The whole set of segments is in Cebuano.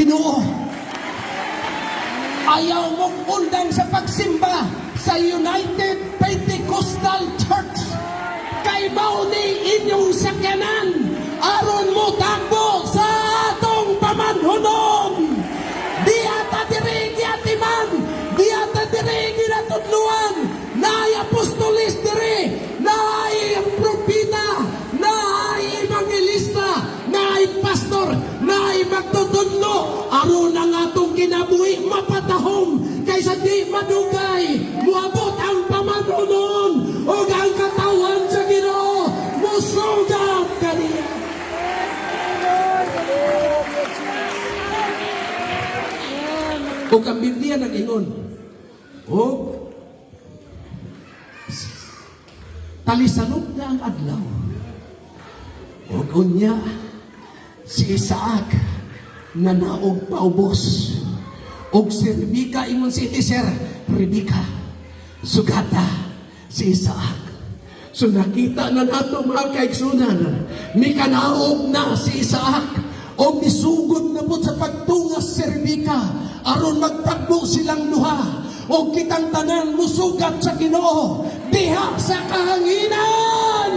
Ginoo. Ayaw mong undang sa pagsimba sa United Pentecostal Church. Kay mao ni inyong sakyanan aron mo tagbo sa atong pamanhunon. Di ata diri giatiman, di ata diri ginatudluan, naay apostolis diri, naay propeta, naay evangelista, naay pastor, naay magtutudlo, aron ang atong kinabuhi mapatahom kaysa di madugay, muabot ang pamanhunon ug ang katawan sa Ginoo musugat kaniya. Lord, hallelujah, Jesus. Amen. Ug ang Biblia nag-ingon, og talisanog na ang adlaw. Ug unya si Isaac nanaog paubos. Og si Rebecca, ingon si Eliezer, "Rebecca, sugata si Isaac." So nakita na nato, mga kaigsunan, mikanaog na si Isaac o misugod na po sa pagtungas si Rebecca aron magtagbo silang duha o kitang tanan musugat sa Ginoo diha sa kahanginan.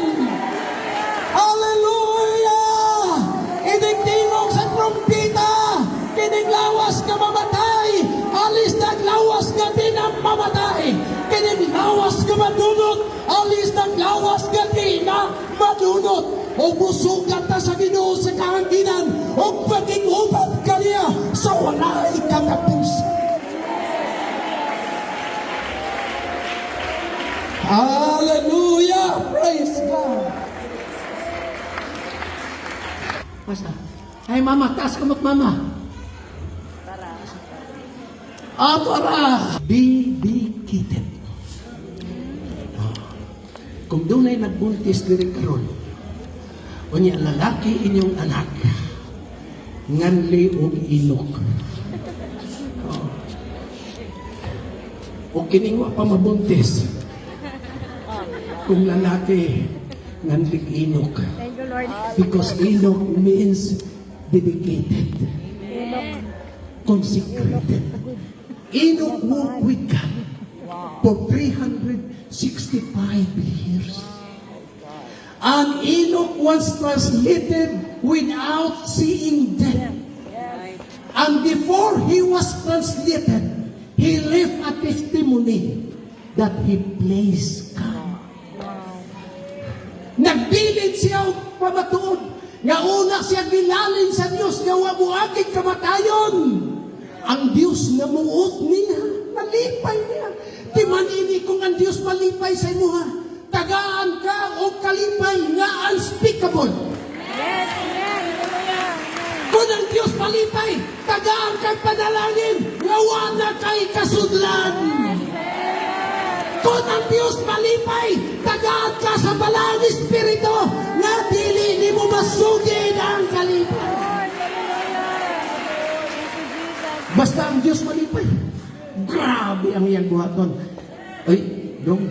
Hallelujah! Inig tingog sa trumpita, kining lawas nga mamatay, alis ng lawas nga di na mamatay. Kining lawas nga madunot, alis ng lawas nga di na madunot. O musugat ta sa Ginoo sa kahanginan o maging-uban kaniya sa walay katapusan. Hallelujah! Praise God! Basta. Ay, mama, taas kamot, mama. Ato ara. Dedicated. Oh. Kung dunay nagbuntis diri karon, unya lalaki inyong anak, nganli og Enoch. Oh. O kining wa pa mabuntis, kung lalaki, nganlig Enoch. Thank you, Lord. Because Enoch means dedicated, consecrated. Enoch walked with God for 365 years. And Enoch was translated without seeing death. And before he was translated, he left a testimony that he pleased God. Nagbilin siya og pamatuod nga una siya gilalin sa Dios nga wa moagig kamatayon. Ang Dios namuot niya, nalipay niya. Timan ini kung ang Dios malipay sa imuha, tagaan ka og kalipay nga unspeakable. Yes, amen. Hallelujah. Amen. Kung ang Dios malipay, tagaan kag panalangin nga wa na kay kasudlan. Kung ang Diyos malipay, tagaan ka sa Balaang Espiritu nga dili nimo masugid ang kalipay. Lord, hallelujah. Thank you, Jesus. Basta ang Diyos malipay. Grabe ang iyang buhaton. Ay, dong,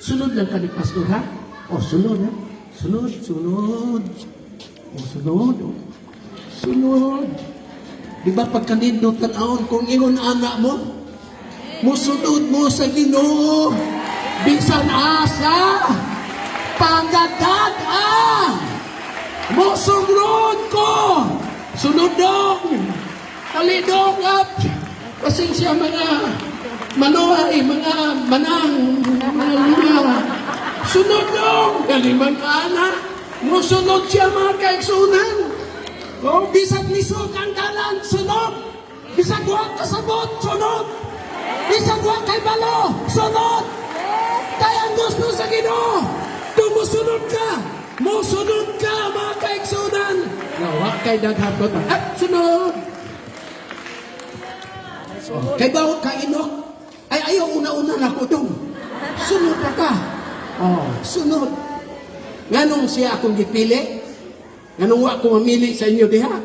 sunod lang ka ni Pastor, ha? O, sunod, ha? Sunod, sunod. O, sunod. O. Sunod. Di ba pagkanindot tan-awon kung ingon anak mo, musunod mo sa Ginoo bisan asa pangadad ah musunod ko, sunod dong, talidong up, pasensya mga manuhay, mga manang, mga lula, sunod dong, galimang ka na, musunod siya, mga kaigsunan. Oh, bisag lisod ang dalan, sunod. Bisag wa kasabot, sunod. Bisag wa kay balo, sunod. Kaya ang gusto sa Ginoo, tumusunod ka, musunod ka, mga kaigsunan. Nga wa kay daghang. At sunod. Oh, kay bawo ka Enoch, ay ayaw una-una na ko dong. Sunod na ka. Oh, sunod. Nganong siya akong gipili? Nganong wa ko mamili sa inyo diha?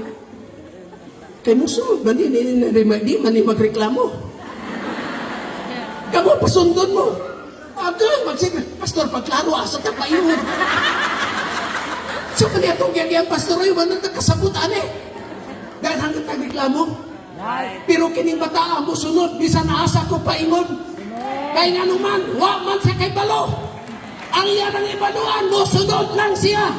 Kay musunod ba di, di, di, di, di man ni magreklamo. Kamo pasundon mo. Agay, magsige, "Pastor, pagklaro, asa ta paingon?" So, kanya itong gagawin, "Pastor, ay, wala kasabot, ane. Dahil hanggang tag reklamo. Pero kining bata mo sunod bisan asa ko paingon. Kay ngano man, wa man sa kay balo. Ang iya nang ibaluan mo sunod lang siya.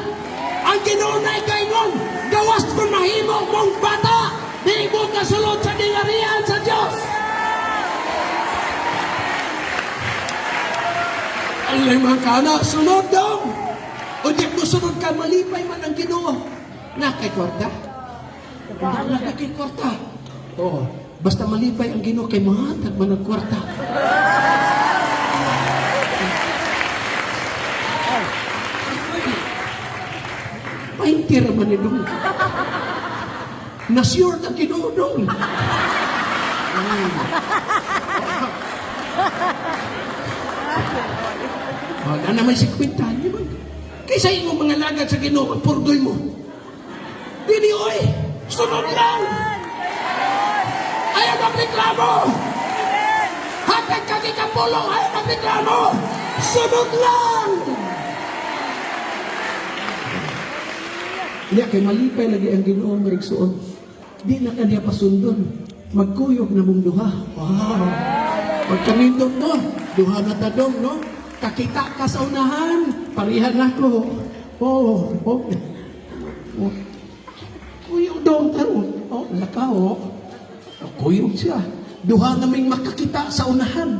Ang Ginoo na ikaingon, gawas kung mahimo mong bata, di mo kasulod sa gingharian sa Dios. Ang mga kana, sunod dong. O di mo sunod ka, malipay man ang Ginoo. Na kay kwarta? Wala na kay kwarta. Oo. Basta malipay ang Ginoo kay mahatag man ang kwarta. Paintira man ni dong. Na-sure na Ginoo dong. Oh, na naman si kwenta, di ba? Kaysa imong mga lagad sa Ginoo, purdoy mo. Dili oy, sunod lang. Ayaw magreklamo. Hatag ka kapulong, ayaw magreklamo. Sunod lang. Hindi, kay malipay lagi ang Ginoo nga igsuon. Di na kaniya pasundon. Magkuyog na mong duha. Wow. Pagkanindot no, duha na tadong no. Kakita ka sa unahan, parihan ako. Oh. Oh. Kuyog dong karon. Oh, lakaw. Oh. Kuyog siya. Duha naming makakita sa unahan.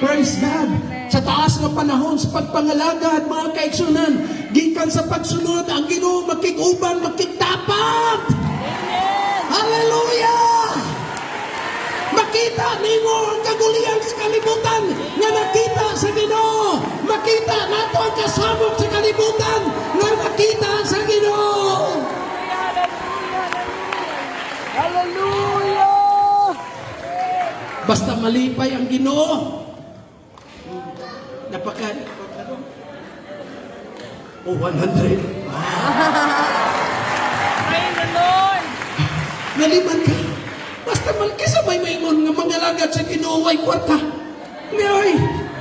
Praise God. Sa taas ng panahon, sa pagpangalagad, mga kaigsunan, gikan sa pagsunod, ang Ginoo makig-uban, makigtapat. Hallelujah! Makita nimo ang kagulian sa kalibutan nga nakita sa Ginoo. Makita nato ang kasamok sa kalibutan nga nakita sa Ginoo. Hallelujah! Basta malipay ang Ginoo. Napaka Oh, 100. Praise the Lord! Naliman ka. Basta mal kaysa may maingon nga mga lagad sa Ginoo ay kwarta. Ngayon,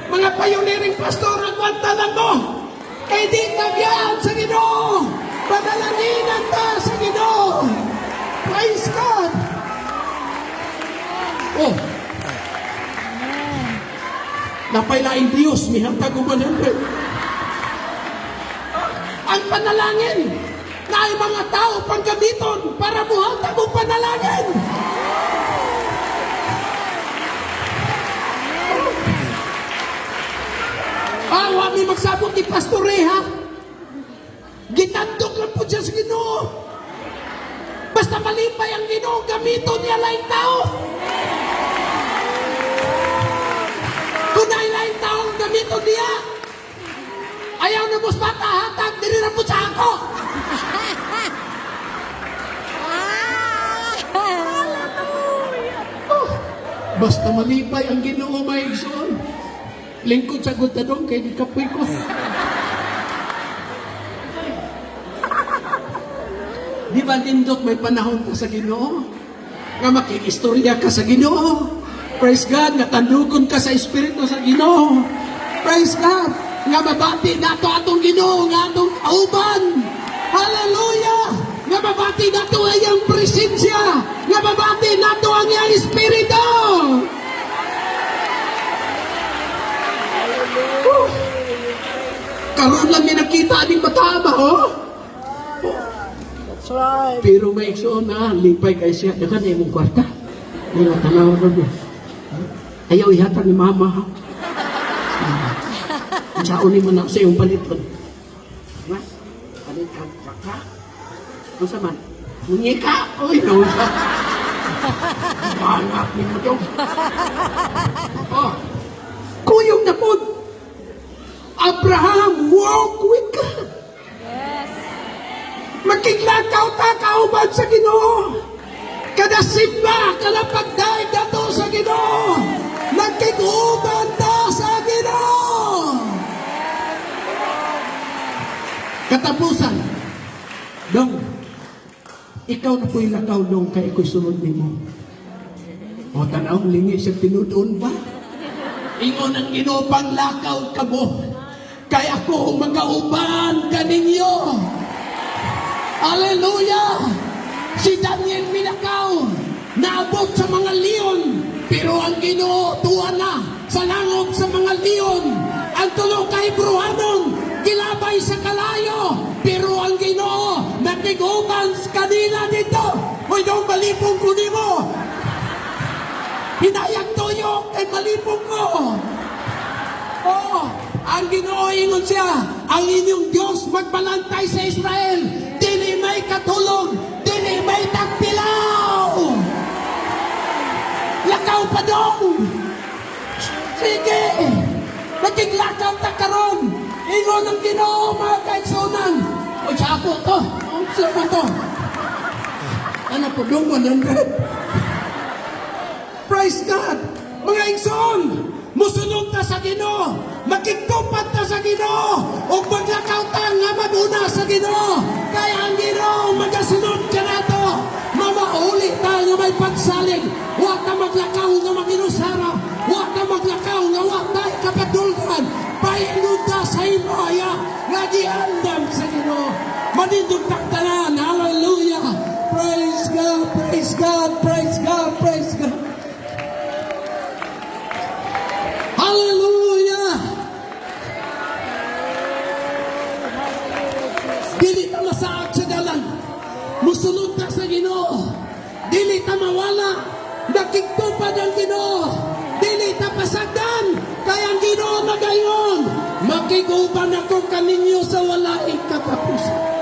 mga pioneering pastor, ang kwarta lang mo. Kay di tabiyaan sa Ginoo. Panalanginan ta sa Ginoo. Praise God. Oh. Napailaing Diyos, mihantag og 100. Ang panalangin na ay mga tao panggamiton para muhatag og panalangin. Ah, wa mi magsabot ni Pastor Ray, ha? Gitandok lang po siya sa Ginoo. Basta malipay ang Ginoo, gamiton niya laing tao. Kung naay laing tao, gamiton niya. Ayaw na mos bata hatag, diri na po sa ako. Oh, basta malipay ang Ginoo maigsoon. Lingkod sa gutadong kay gikapoy ko. Di ba nindot may panahon ka sa Ginoo? Nga makikistorya ka sa Ginoo. Praise God, nga tandugon ka sa espiritu sa Ginoo. Praise God, nga mabati nato atong Ginoo nga atong kauban. Hallelujah! Nga mabati nato ang iyang presensya. Nga mabati nato ang iyang espiritu. Oh. Karon lang mi nakita aning bata ba, oh? That's right. Pero may igsoon na, lipay kay siya. Dagan na imong kwarta. Mga tanaw na mo. Ayaw ihatag ni mama. Ha? Ang ni mo na sa iyong paliton. Diba? Palit ka, ka. Unsa man? Munyeka! Uy, nausa. Hanap ni mo dong. Oh. Kuyog na po. Abraham, walk with God. Yes. Makiglakaw ta kauban sa Ginoo. Kada simba, kada pagdaig nato sa Ginoo. Nakig-uban ta sa Ginoo. Katapusan. Dong, ikaw na po'y lakaw dong kay ako'y sunod nimo. O tanaw, lingi siya tinudoon ba? Ingon ang Ginoo pang lakaw ka mo. Kay ako magauban kaninyo. Hallelujah! Si Daniel milakaw, naabot sa mga leon, pero ang Ginoo tuwa na sa langop sa mga leon. Ang tulo ka Hebrewanon, gilabay sa kalayo, pero ang Ginoo nakig-uban sa kanila dito. Uy, dong, malipong ko nimo. Hinayag tuyo kay malipong ko. Oh, ang Ginoo, ingon siya, ang inyong Diyos magbalantay sa Israel. Dili may katulog, dili may tagpilaw. Lakaw pa dong. Sige. Nakiglakaw ta karon. Ingon ang Ginoo, mga kaigsunan. O sa ako to. Sa ako to. Ano po dong, 100. Praise God! Mga igsoon, musunod ta sa Ginoo, makigtupad ta sa Ginoo, ug maglakaw ta nga maguna sa Ginoo. Kaya ang Ginoo magasunod kanato. Mamauli ta nga may pagsalig, wa ta maglakaw nga maginusara, wa ta maglakaw nga wa ta kapadulgan. Paingon ta sa himaya nga giandam sa Ginoo. Manindog tang tanan. Hallelujah! Praise God, praise God, praise God, praise God. Hallelujah! Hallelujah, Jesus. Dili ta masaag sa dalan. Musunod ta sa Ginoo. Dili ta mawala. Nakigtupad ang Ginoo. Dili ta pasagdan. Kay ang Ginoo magayon. Makiguban ako kaninyo sa walay katapusan.